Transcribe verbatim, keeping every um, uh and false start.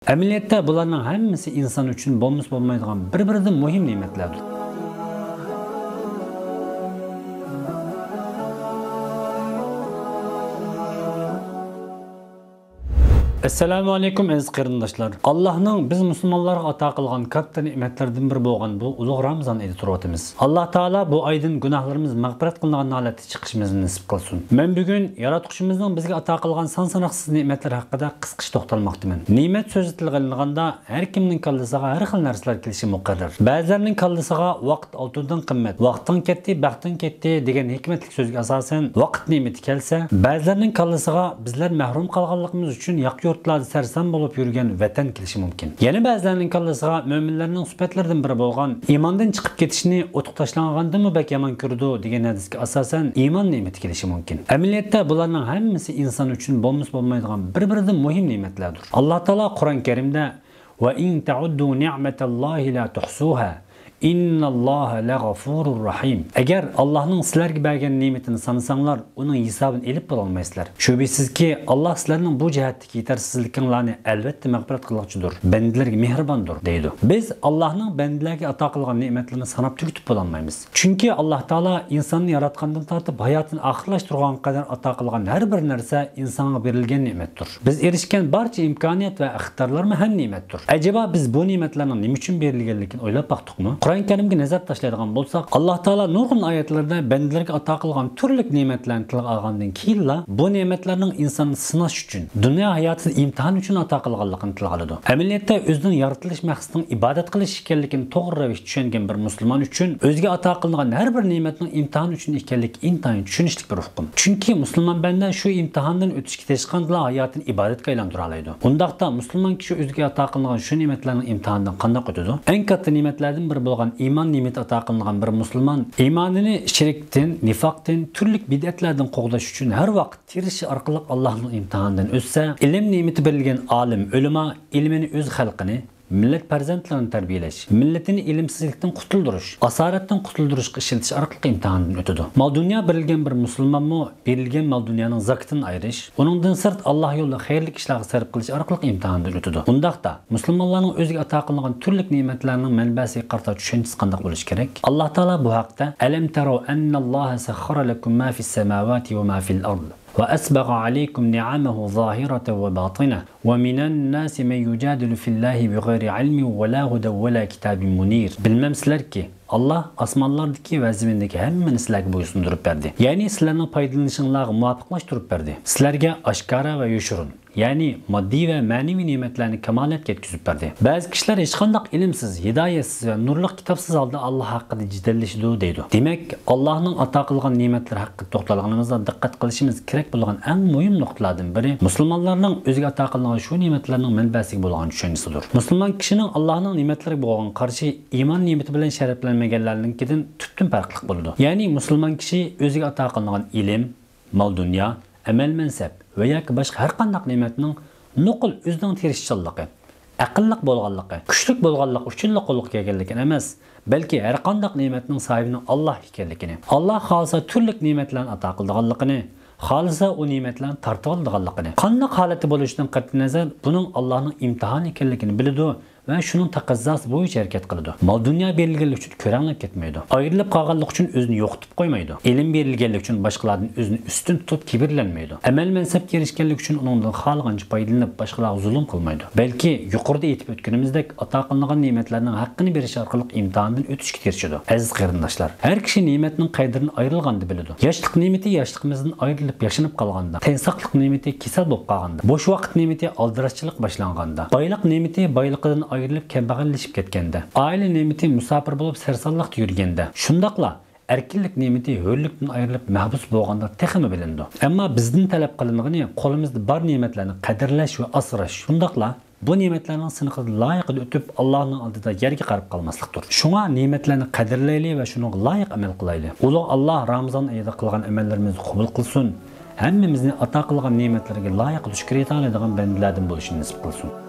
ئەمەلىيەتتە بۇلارنىڭ ھەممىسى ئىنسان ئۈچۈن بولمىسا بولمايدىغان بىر-بىرىدىن مۇھىم نېمەتلەردۇر. ئەسسالامۇ ئەلەيكۇم، ئەزىز قېرىنداشلار. ئاللاھنىڭ بىز مۇسۇلمانلارغا ئاتا قىلغان كاتتا نېمەتلىرىدىن بىرى بولغان بۇ ئۇلۇغ رامىزان ئېيىدا تۇرۇۋاتىمىز. ئاللاھ تائالا بۇ ئايدىن گۇناھلىرىمىز مەغپىرەت قىلىنغان ھالەتتە چىقىشىمىزنى نېسىپ قىلسۇن. مەن بۈگۈن ياراتقۇچىمىزنىڭ بىزگە ئاتا قىلغان سان-ساناقسىز نېمەتلىرى ھەققىدە قىسقىچە توختالماقتىمەن. نېمەت سۆزى تىلغا ئېلىنغاندا، ھەر كىمنىڭ كاللىسىغا ھەر خىل نەرسىلەر كېلىشى مۇقەررەر. بەزىلەرنىڭ كاللىسىغا ۋاقىت ئالتۇندىن قىممەت، ۋاقتىڭ كەتتى، بەختىڭ كەتتى دېگەن ھېكمەتلىك سۆزگە ئاساسەن، ۋاقىت نېمىتى كەلسە، بەزىلەرنىڭ كاللىسىغا بىزلەر مەھرۇم قالغانلىقىمىز ئۈچۈن ياقا يۇرتلاردا سەرسان بولۇپ يۈرگەن ۋەتەن كېلىشى مۇمكىن. يەنە بەزىلەرنىڭ كاللىسىغا مۆمىنلەرنىڭ سۈپەتلىرىدىن بىرى بولغان ئىماندىن چىقىپ كېتىشنى ئوتقا تاشلانغاندىنمۇ بەك يامان كۆرىدۇ دېگەن ھەدىسكە ئاساسەن ئىمان نېمىتى كېلىشى مۇمكىن. ئەمەلىيەتتە بۇلارنىڭ ھەممىسى ئىنسان ئۈچۈن بولمىسا بولمايدىغان بىر-بىرىدىن مۇھىم نېمەتلەردۇر. ئاللاھ تائالا قۇرئان كەرىمدە، «وَإِن تَعُدُّوا نِعْمَتَ اللَّهِ لَا تُحْصُوهَا إِنَّ اللَّهَ لَغَفُورٌ رَحِيمٌ.» ئەگەر ئاللاھنىڭ سىلەرگە بەرگەن نېمىتىنى سانىساڭلار، ئۇنىڭ ھېسابىنى ئېلىپ بولالمايسىلەر. شۈبھىسىزكى، ئاللاھ سىلەرنىڭ بۇ جەھەتتىكى يېتەرسىزلىكىڭلارنى ئەلۋەتتە مەغپىرەت قىلغۇچىدۇر، بەندىلىرىگە مېھرىباندۇر، دەيدۇ. بىز ئاللاھنىڭ بەندىلەرگە ئاتا قىلغان نېمەتلىرىنى ساناپ تۈگىتىپ بولالمايمىز. چۈنكى ئاللاھ تائالا ئىنساننى ياراتقاندىن تارتىپ ھاياتىنى ئاخىرلاشتۇرغانغا قەدەر ئاتا قىلغان ھەر بىر نەرسە ئىنسانغا بېرىلگەن نېمەتتۇر. بىز ئېرىشكەن بارچە ئىمكانىيەت ۋە ئىقتىدارلارمۇ ھەم نېمەتتۇر. ئەجەبا بىز بۇ نېمەتلەرنىڭ نېمە ئۈچۈن بېرىلگەنلىكىنى ئويلاپ باقتۇقمۇ؟ قۇرئان كەرىمگە نەزەر تاشلايدىغان بولساق، ئاللاھ تائالا نۇرغۇن ئايەتلىرىدە بەندىلىرىگە ئاتا قىلغان تۈرلۈك نېمەتلەرنى تىلغا ئالغاندىن كېيىنلا، بۇ نېمەتلەرنىڭ ئىنساننى سىناش ئۈچۈن، دۇنيا ھاياتىدا ئىمتىھان ئۈچۈن ئاتا قىلغانلىقىنى تىلغا ئالىدۇ. ئەمەلىيەتتە ئۆزىنىڭ يارىتىلىش مەقسىتىنىڭ ئىبادەت قىلىش ئىكەنلىكىنى توغرا رەۋىشتە چۈشەنگەن بىر مۇسۇلمان ئۈچۈن ئۆزىگە ئاتا قىلىنغان ھەر بىر نېمەتنىڭ ئىمتىھان ئۈچۈن ئىكەنلىكى ئىنتايىن چۈشىنىشلىك بىر ئۇقۇم. چۈنكى مۇسۇلمان بەندە شۇ ئىمتىھاندىن ئۆتۈشكە تىرىشقاندىلا ھاياتىنى ئىبادەتكە ئايلاندۇرالايدۇ. ئۇنداقتا مۇسۇلمان كىشى ئۆزىگە ئاتا قىلىنغان شۇ نېمەتلەرنىڭ ئىمتىھانىدىن قانداق ئۆتىدۇ؟ ئەڭ كاتتا نېمەتلەردىن بىرى بولغان ئىمان نېمىتى ئاتا قىلىنغان بىر مۇسۇلمان ئىمانىنى شىركتىن، نىفاقتىن، تۈرلۈك بىدئەتلەردىن قوغداش ئۈچۈن ھەر ۋاقىت تىرىشىش ئارقىلىق ئاللاھنىڭ ئىمتىھانىدىن ئۆتسە، ئىلىم نېمىتى بېرىلگەن ئالىم، ئۆلىما ئىلمىنى ئۆز خەلقىنى، مىللەت پەرزەنتلىرىنى تەربىيەلەش، مىللىتىنى ئىلىمسىزلىكتىن قۇتۇلدۇرۇش، ئاسارەتتىن قۇتۇلدۇرۇشقا ئىشلىتىش ئارقىلىق ئىمتىھاندىن ئۆتىدۇ. مال-دۇنيا بېرىلگەن بىر مۇسۇلمانمۇ بېرىلگەن مال-دۇنيانىڭ زاكىتىنى ئايرىش، ئۇنىڭدىن سىرت، ئاللاھ يولىدا خەيرلىك ئىشلارغا سەرپ قىلىش ئارقىلىق ئىمتىھاندىن ئۆتىدۇ. ئۇنداقتا، مۇسۇلمانلارنىڭ ئۆزىگە ئاتا قىلىنغان تۈرلۈك نېمەتلەرنىڭ مەنبەسىگە قارىتا چۈشەنچىسى قانداق بولۇشى كېرەك؟ ئاللاھ تائالا بۇ ھەقتە، «أَلَمْ تَرَوْا أَنَّ اللَّهَ سَخَّرَ لَكُم مَّا فِي السَّمَاوَاتِ وَمَا فِي الْأَرْضِ وَأَسْبَغَ عَلَيْكُمْ نِعَمَهُ ظَاهِرَةً وَبَاطِنَةً وَمِنَ النَّاسِ مَنْ يُجَادِلُ فِي اللَّهِ بِغَيْرِ عِلْمٍ وَلَا هُدًى وَلَا كِتَابٍ مُنِيرٍ.» بىلمەمسىلەركى، ئاللاھ ئاسمانلاردىكى ۋە زېمىندىكى ھەممىنى سىلەرگە بويسۇندۇرۇپ بەردى. يەنى سىلەرنىڭ پايدىلىنىشىڭلارغا مۇۋاپىقلاشتۇرۇپ بەردى. سىلەرگە ئاشكارا ۋە يوشۇرۇن، يەنى ماددىي ۋە مەنىۋى نېمەتلەرنى كامالەتكە يەتكۈزۈپ بەردى. بەزى كىشىلەر ھېچقانداق ئىلىمسىز، ھىدايەتسىز ۋە نۇرلۇق كىتابسىز ھالدا ئاللاھ ھەققىدە جېدەللىشىدۇ دەيدۇ. دېمەك، ئاللاھنىڭ ئاتا قىلغان نېمەتلىرى ھەققىدە توختالغىنىمىزدا دىققەت قىلىشىمىز كېرەك بولغان ئەڭ مۇھىم نۇقتىلاردىن بىرى مۇسۇلمانلارنىڭ ئۆزىگە ئاتا قىلىنغان شۇ نېمەتلەرنىڭ مەنبەسىگە بولغان چۈشەنچىسىدۇر. مۇسۇلمان كىشىنىڭ ئاللاھنىڭ نېمەتلىرىگە بولغان قارىشى ئىمان نېمىتى بىلەن شەرەپلەنمىگەنلەرنىڭكىدىن تۈپتىن پەرقلىق بولىدۇ. يەنى مۇسۇلمان كىشى ئۆزىگە ئاتا قىلىنغان ئىلىم، مال-دۇنيا، ئەمەل-مەنسەپ ۋە ياكى باشقا ھەر قانداق نېمەتنىڭ نوقۇل ئۆزىنىڭ تىرىشچانلىقى، ئەقىللىق بولغانلىقى، كۈچلۈك بولغانلىقى ئۈچۈنلا قولغا كەلگەنلىكىنى ئەمەس، بەلكى ھەر قانداق نېمەتنىڭ ساھىبىنىڭ ئاللاھ ئىكەنلىكىنى، ئاللاھ خالىسا تۈرلۈك نېمەتلەرنى ئاتا قىلىدىغانلىقىنى، خالىسا ئۇ نېمەتلەرنى تارتىۋالىدىغانلىقىنى، قانداق ھالەتتە بولۇشىدىن قەتئىينەزەر، بۇنىڭ ئاللاھنىڭ ئىمتىھانى ئىكەنلىكىنى بىلىدۇ ۋە شۇنىڭ تەقەززاسى بويىچە ھەرىكەت قىلىدۇ. مال-دۇنيا بېرىلگەنلىكى ئۈچۈن كۆرەڭلەپ كەتمەيدۇ. ئايرىلىپ قالغانلىقى ئۈچۈن ئۆزىنى يوقىتىپ قويمايدۇ. ئىلىم بېرىلگەنلىكى ئۈچۈن باشقىلاردىن ئۆزىنى ئۈستۈن تۇتۇپ كىبىرلەنمەيدۇ. ئەمەل-مەنسەپكە ئېرىشكەنلىكى ئۈچۈن ئۇنىڭدىن خالىغانچە پايدىلىنىپ، باشقىلارغا زۇلۇم قىلمايدۇ. بەلكى يۇقىرىدا ئېيتىپ ئۆتكىنىمىزدەك، ئاتا قىلىنغان نېمەتلەرنىڭ ھەققىنى بېرىش ئارقىلىق ئىمتىھاندىن ئۆتۈشكە تىرىشىدۇ. ئەزىز قېرىنداشلار، ھەر كىشى نېمەتنىڭ قەدرىنى ئايرىلغاندا بىلىدۇ. ياشلىق نېمىتى ياشلىقىمىزدىن ئايرىلىپ ياشىنىپ قالغاندا، تەن ساقلىق نېمىتى كېسەل بولۇپ قالغاندا، بوش ۋاقىت نېمىتى ئالدىراشچىلىق باشلانغاندا، بايلىق نېمىتى بايلىقىدىن ئايرىلىپ كەمبەغەللىشىپ كەتكەندە، ئائىلە نېمىتى مۇساپىر بولۇپ سەرسانلىقتا يۈرگەندە، شۇنداقلا ئەركىنلىك نېمىتى ھۆرلۈكتىن ئايرىلىپ مەھبۇس بولغاندا تېخىمۇ بىلىنىدۇ. ئەمما بىزدىن تەلەپ قىلىنغىنى قولىمىزدا بار نېمەتلەرنى قەدىرلەش ۋە ئاسراش، شۇنداقلا بۇ نېمەتلەرنىڭ سىنىقىدىن لايىقىدا ئۆتۈپ، ئاللاھنىڭ ئالدىدا يەرگە قاراپ قالماسلىقتۇر. شۇڭا نېمەتلەرنى قەدىرلەيلى ۋە شۇنىڭغا لايىق ئەمەل قىلايلى. ئۇلۇغ ئاللاھ رامىزان ئېيىدا قىلغان ئەمەللىرىمىزنى قوبۇل قىلسۇن. ھەممىمىزنى ئاتا قىلغان نېمەتلىرىگە لايىقىدا شۈكۈر ئېيتالايدىغان بەندىلەردىن بولۇشنى نېسىپ قىلسۇن.